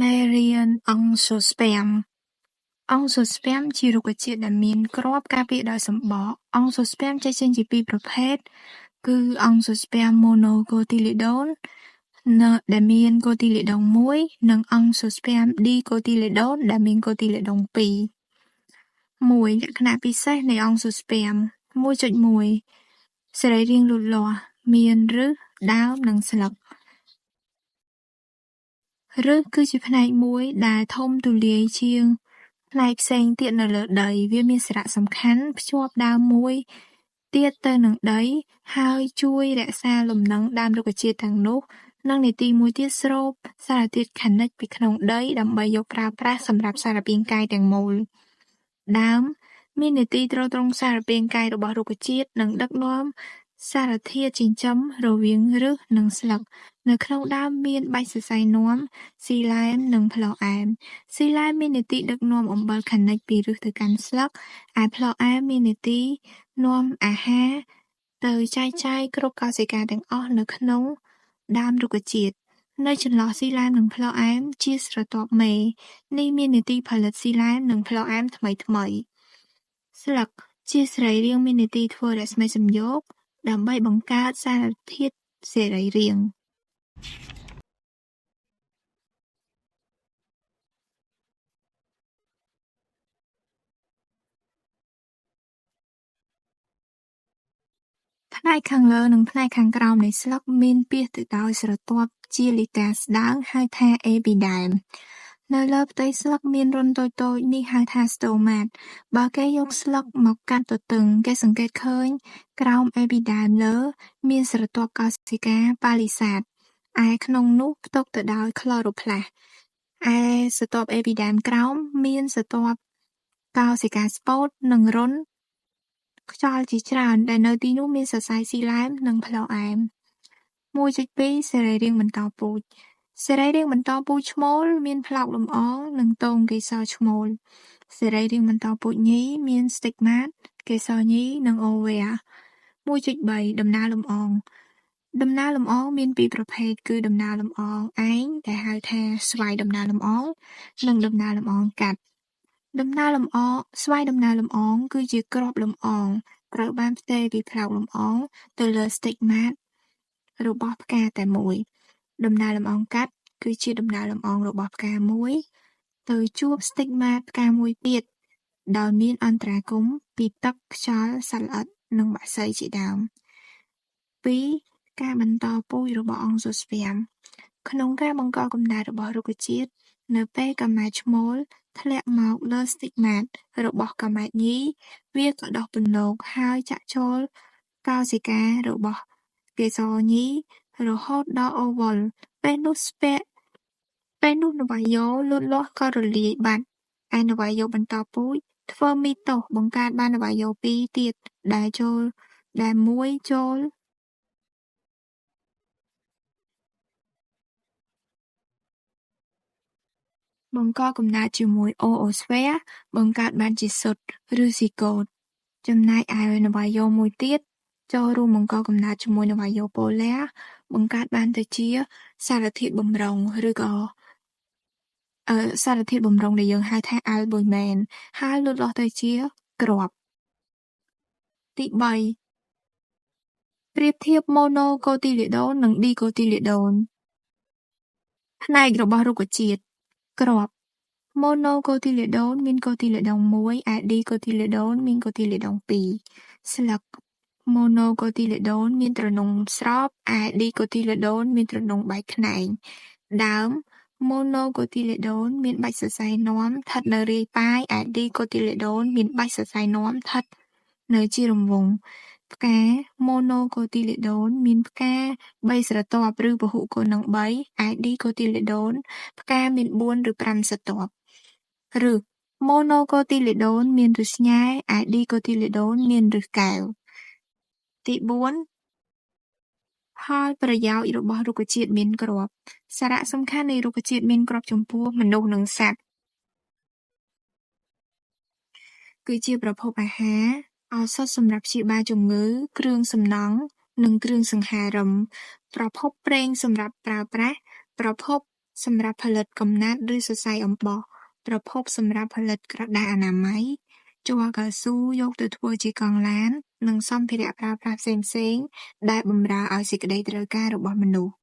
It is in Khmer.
មេរៀន អង់សូស្ពែម អង់សូស្ពែមជារុក្ខជាតិដែលមានគ្រាប់ការពារដោយសម្បក អង់សូស្ពែមចែកចេញជាពីរប្រភេទ គឺអង់សូស្ពែមម៉ូណូកូទីលីដូន ដែលមានកូទីលីដុងមួយ និងអង់សូស្ពែមឌីកូទីលីដូន ដែលមានកូទីលីដុងពីរ។ 1 លក្ខណៈពិសេសនៃអង់សូស្ពែម 1.1 សរីរាង្គលូតលាស់ មានឫស ដើម និងស្លឹក។ ឫសគឺជាផ្នែកមួយដែលធំទូលាយជាងផ្នែកផ្សេងទៀតនៅលើដី វាមានសារៈសំខាន់ភ្ជាប់ដើមមួយទៀតទៅនឹងដី ហើយជួយរក្សាលំនឹងដើមរុក្ខជាតិទាំងនោះ និងនីតិមួយទៀតស្រូបសារធាតុខនិជពីក្នុងដីដើម្បីយកប្រើប្រាស់សម្រាប់សារពាង្គកាយទាំងមូល។ ដើមមាននាទីទ្រទ្រង់សារពាង្គកាយរបស់រុក្ខជាតិ និងដឹកនាំសារធាតុចិញ្ចឹមរវាងឫសនិងស្លឹក។ នៅក្នុងដើមមានបាច់សរសៃនាំ ស៊ីឡែម និងប្លូអែម។ ស៊ីឡែមមាននាទីដឹកនាំអំបិលខនិជពីឫសទៅកាន់ស្លឹក ឯប្លូអែមមាននាទីនាំអាហារទៅចែកចាយគ្រប់កោសិកាទាំងអស់នៅក្នុងដើមរុក្ខជាតិ។ នៅចន្លោះស៊ីឡែមនិងប្លូអែមជាស្រទាប់មេ នេះមាននាទីផលិតស៊ីឡែមនិងប្លូអែមថ្មីៗ។ ស្លឹកជាសរីរាង្គមាននាទីធ្វើរស្មីសំយោគដើម្បីបង្កើតសារធាតុសរីរាង្គ។ ផ្នែកខាងលើនិងផ្នែកខាងក្រោមនៃស្លឹកមានពាសទៅដោយស្រទាប់ជាលិកាស្តើងហៅថាអេពីដែម។ នៅលើផ្ទៃស្លឹកមានរន្ធតូចៗនេះហៅថាស្តូម៉ាត។ បើគេយកស្លឹកមកកាត់ទទឹង គេសង្កេតឃើញក្រោមអេពីដែមលើមានស្រទាប់កោសិកាប៉ាលីសាត ឯក្នុងនោះផ្ទុកទៅដោយក្លរ៉ូប្លាស្ទ ឯស្រទាប់អេពីដែមក្រោមមានស្រទាប់កោសិកាស្ពោតនិងរន្ធខ្យល់ជាច្រើនដែលនៅទីនោះមានសរសៃស៊ីឡែមនិងប្លូអែម។ 1.2 សរីរាង្គបន្តពូជ។ សរីរាង្គបន្តពូជឈ្មោលមានប្លោកលំអងនិងទងកេសរឈ្មោល។ សរីរាង្គបន្តពូជញីមានស្ទីកម៉ាត កេសរញី និងអូវែរ។ 1.3 ដំណើរលំអង។ ដំណើរលំអងមានពីរប្រភេទ គឺដំណើរលំអងឯងដែលហៅថាស្វ័យដំណើរលំអង និងដំណើរលំអងកាត់។ ដំណើរលំអងស្វ័យដំណើរលំអងគឺជាគ្រាប់លំអងត្រូវបានផ្ទេរពីប្លោកលំអងទៅលើស្ទីកម៉ាតរបស់ផ្កាតែមួយ។ ដំណើរលំអងកាត់គឺជាដំណើរលំអងរបស់ផ្កាមួយទៅជួបស្ទីកម៉ាតផ្កាមួយទៀតដោយមានអន្តរាគមន៍ពីទឹក ខ្យល់ សត្វល្អិត និងបក្សីជាដើម។ 2 ការបន្តពូជរបស់អង់សូស្ពែម។ ក្នុងការបង្កកំណើតរបស់រុក្ខជាតិ នៅពេលកាម៉ែតឈ្មោលធ្លាក់មកលើស្ទីកម៉ាតរបស់កាម៉ែតញី វាក៏ដុះពន្លកហើយចាក់ចូលកោសិការបស់កេសរញីរហូតដល់អូវុល ពេលនោះស្ពាក់ពេលនោះនវាយោលូតលាស់ក៏រលាយបាត់ ឯនវាយោបន្តពូជធ្វើមីតូសបង្កើតបាននវាយោពីរទៀតដែលចូលដែលមួយចូលបង្កកំណើតជាមួយអូអូស្វែបង្កើតបានជាស៊ុត ឬស៊ីកូត ចំណែកឯនវាយោមួយទៀតចូលរួមបង្កកំណើតជាមួយនវាយោប៉ូឡែរបង្កើតបានទៅជាសារធាតុបម្រុងឬក៏សារធាតុបម្រុងដែលយើងហៅថាអាល់ប៊ុយមែន ហើយលូតលាស់ទៅជាគ្រាប់។ ទី3 ប្រៀបធៀបម៉ូណូកូទីលីដូននិងឌីកូទីលីដូន។ ផ្នែករបស់រុក្ខជាតិ។ គ្រាប់ ម៉ូណូកូទីលីដូនមានកូទីលីដុងមួយ ឯឌីកូទីលីដូនមានកូទីលីដុងពីរ។ ស្លឹក ម៉ូណូកូទីលីដូនមានទ្រនំស្រប ឯឌីកូទីលីដូនមានទ្រនំបែកខ្នែង។ ដើម ម៉ូណូកូទីលីដូនមានបាច់សរសៃនាំស្ថិតនៅរាយប៉ាយ ឯឌីកូទីលីដូនមានបាច់សរសៃនាំស្ថិតនៅជារង្វង់។ ផ្កា ម៉ូណូកូទីលីដូនមានផ្កា 3 ស្រទាប់ឬពហុគុណនឹង 3 ឯឌីកូទីលីដូនផ្កាមាន 4 ឬ 5 ស្រទាប់។ ឫស ម៉ូណូកូទីលីដូនមានឫសញ៉ែ ឯឌីកូទីលីដូនមានឫសកែវ។ ទី4 ផលប្រយោជន៍របស់រុក្ខជាតិមានគ្រាប់។ សារៈសំខាន់នៃរុក្ខជាតិមានគ្រាប់ចំពោះមនុស្សនិងសត្វ គឺជាប្រភពអាហារ ឱសថសម្រាប់ព្យាបាលជំងឺ គ្រឿងសំណង់ និងគ្រឿងសង្ហារឹម ប្រភពប្រេងសម្រាប់ប្រើប្រាស់ ប្រភព សម្រាប់ផលិតកំណាត់ ឬសរសៃអំបោះ ប្រភពសម្រាប់ផលិតក្រដាសអនាម័យ ជ័រកៅស៊ូយកទៅធ្វើជាកង់ឡាន និងសម្ភារៈប្រើប្រាស់ផ្សេងៗដែលបម្រើឱ្យសេចក្តីត្រូវការរបស់មនុស្ស។